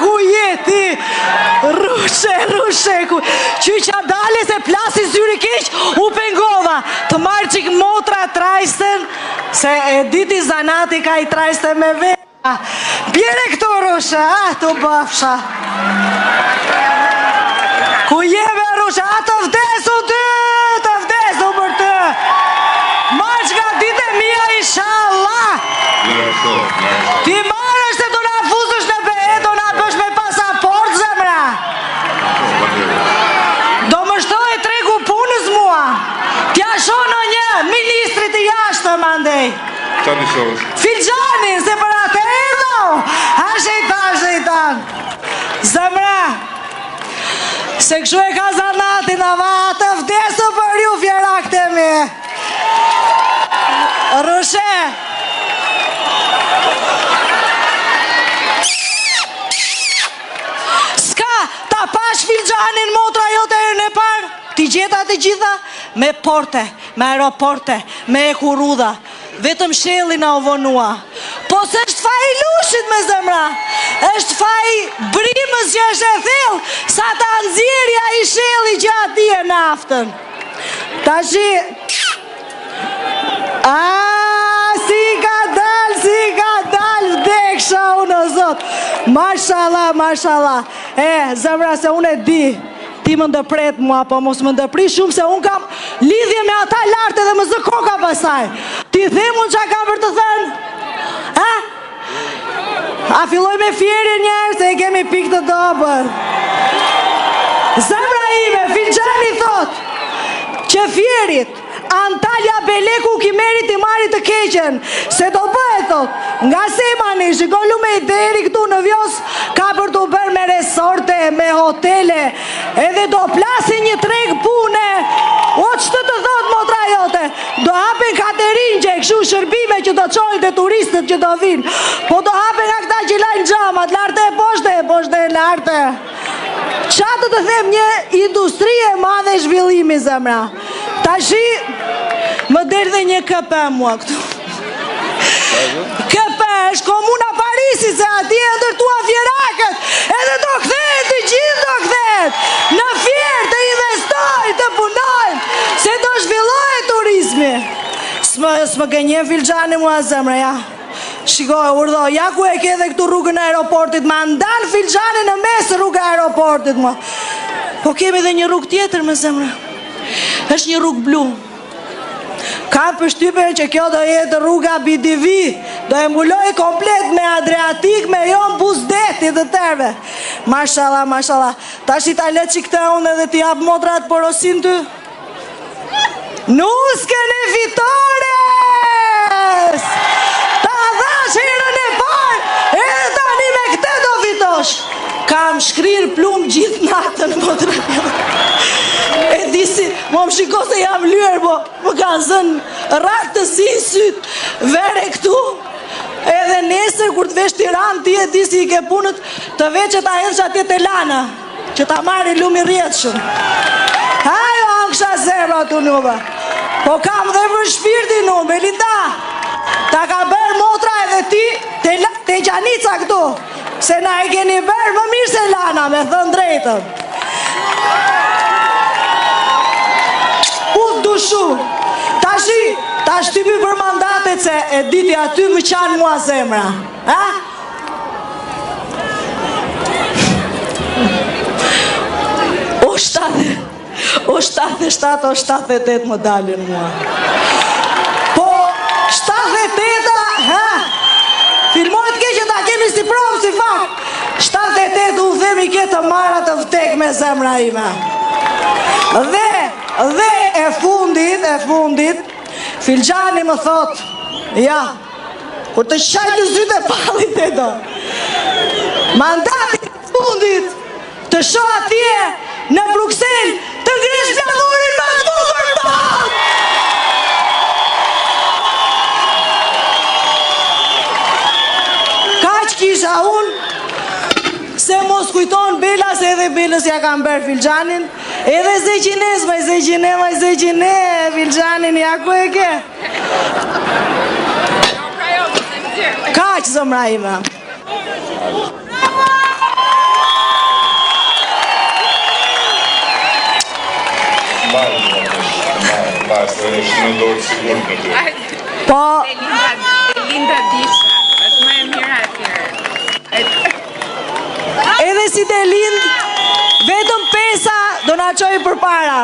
ku je ti? Rrushe, rrushe, ku... Qyqa dale se plasi zyri keq, u pengova. Të marr çik motra trajsten, se e di ti zanati ka i trajste me veta. Bjere këtu, rrushe, ah, të bëfsha. Ku je be, rrushe, a të vdes unë ty, të vdes unë për ty. Marrsh nga ditët e mia, inshallah. Ti marrësh se do na fusësh në BE, do na bësh me pasaport, zemra. Do më shtohet tregu punës mua. T'ja shoh në një ministrit të jashtëm andej. Qa të shohësh? Filxhanin, se për atë erdha. Ha shejtan, shejtan. Zemra. Se kështu e ka zanatin, ava, të vdesu për ju fierakët e mi. Rrushe. Ska, ta pash filxhanin motra jote herën e parë? T'i gjeta të gjitha? Me porte, me aeroporte, me hekurudha. Vetëm Shelli na u vonua. Po s'është faji i Lushit me zemra. Është faji brimës që është e thellë, sa ta nxjerrë ai Shelli që atje naftën. Tashi A, si ka dal, si ka dal, vdeksha unë o zot. Mashallah, mashallah. E, zemra se unë e di, ti më ndërpret mua, po mos më ndërpri shumë se unë kam lidhje me ata lart edhe më zë koka pastaj. T'i them unë ça kam për të thënë? A? A filloj me Fierin njëherë se e kemi pikë të dobët. Zemra ime, Filxhani thot që Fierit, Antalya Beleku Kimerit i marri të keqen, se do bëhet thot, nga Semani, shiko lume deri këtu në Vjosë, ka për t'u bërë me resorte, me hotele, edhe do plasi një treg pune, o ç'të të thot motra jote, Do hapen kateringje, kështu shërbime që do çojnë te turistët që do vinë. Po do hapen nga këta që lajnë xhamat, lart e poshtë, poshtë e lart. Ça të të them një industri e madhe zhvillimi zemra. Tashi më del dhe një KP mua këtu. KP është komuna Parisit se atje e ndërtuan fierakët edhe do kthehen të gjithë do kthehen në Fier të investojnë të punojnë se do zhvillohet turizmi s'më s'më gënjen filxhani mua zemra ja Shiko e urdho, ja ku e ke dhe këtu rrugën e aeroportit, ma ndan filxhani në mes rruga e aeroportit mua. Po kemi dhe një rrugë tjetër me zemra. Është një rrugë blu. Kam përshtypjen që kjo do jetë rruga BDV, do e mbuloj komplet me Adriatik, me Jon buzë detit të tërve. Mashallah, mashallah. Tashi ta lë çik këtë unë edhe t'i jap motrat porosin ty. Nuskën e fitores! Ta dhash herën e parë, edhe tani me këtë do fitosh. Kam shkrirë plumb gjithë natën, motra. E di si, mo më shiko se jam lyer, po më kanë zënë rrathë të zi sytë. Vere këtu, edhe nesër kur të vesh Tiranë, ti e di si i ke punët, të veç e ta hedhsh atje te Lana, që ta marri lumi rrjedhshëm. Ajo angsha zemra të nuve. Po kam dhe për shpirtin unë, Belinda. Ta ka bërë motra edhe ti te, te Gjanica këtu. Se na e keni bërë më mirë se Lana, me thënë drejtën. U dushu. Tashi, ta shtypi për mandatet se e di ti aty më qanë mua zemra. Ha? O shtatë. O 77, o 78 më dalin mua. Po, 78-a, ha? Filmohet keq që ta kemi si provë, si fakt. 78 u themi ke të mara të vdek me zemra ime. Dhe, dhe e fundit, e fundit, Filxhani më thot, ja, kur të qaj të zytë e pallit e do. Mandati i fundit, Të shoh atje në Bruksel të ngresh flamurin më të bukur në botë! Kaq kisha unë se mos kujton Bela se edhe Belës ja kam bërë filxhanin, edhe Zeqines, maj Zeqine, maj Zeqine, filxhanin ja ku e ke. Kaq zemra ime. Mbase është në dorë të sigurt me ty. Po, Belinda, Belinda Disha, është më e mira e Fierit. edhe si Delind, vetëm pesa do na çojë përpara.